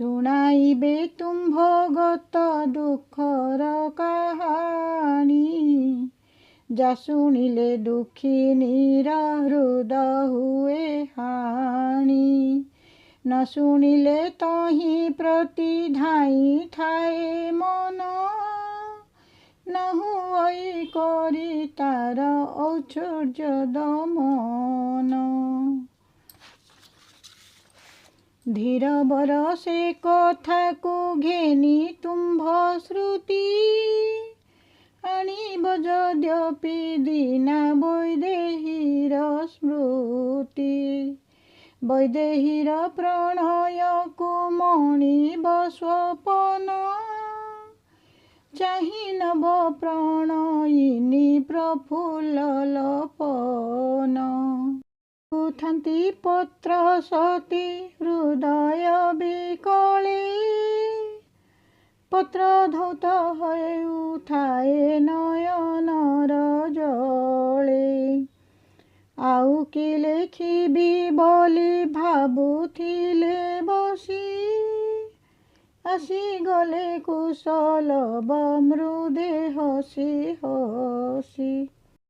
ଶୁଣାଇବେ ତୁମ୍ଭ ଗତ ଦୁଃଖର କାହାଣୀ, ଯା ଶୁଣିଲେ ଦୁଃଖିନୀର ହୃଦ ହୁଏ ହାଣି। ନ ଶୁଣିଲେ ତହିଁ ପ୍ରତି ଧାଇଁ ଥାଏ ମନ, ନ ହୁଅଇ କରି ତାର ଔଚ୍ଛୁର୍ଯ୍ୟ ଦମନ। ଧୀରବର ସେ କଥାକୁ ଘେନି ତୁମ୍ଭ ଶ୍ରୁତି, ଆଣିବ ଯଦ୍ୟପି ଦୀନା ବୈଦେହୀର ସ୍ମୃତି। ବୈଦେହୀର ପ୍ରଣୟକୁ ମଣିବ ସ୍ୱପନ, ଚାହିଁ ନବ ପ୍ରଣୟିନୀ ପ୍ରଫୁଲ୍ଲ ଲପନ। ଥାନ୍ତି ପତ୍ର ସତୀ ହୃଦୟ ବିକଳେ, ପତ୍ର ଧୌତ ହେଉଥାଏ ନୟନର ଜଳେ। ଆଉ କି ଲେଖିବି ବୋଲି ଭାବୁଥିଲେ ବସି, ଆସିଗଲେ କୁଶଲବ ମୃଦେ ହସି ହସି।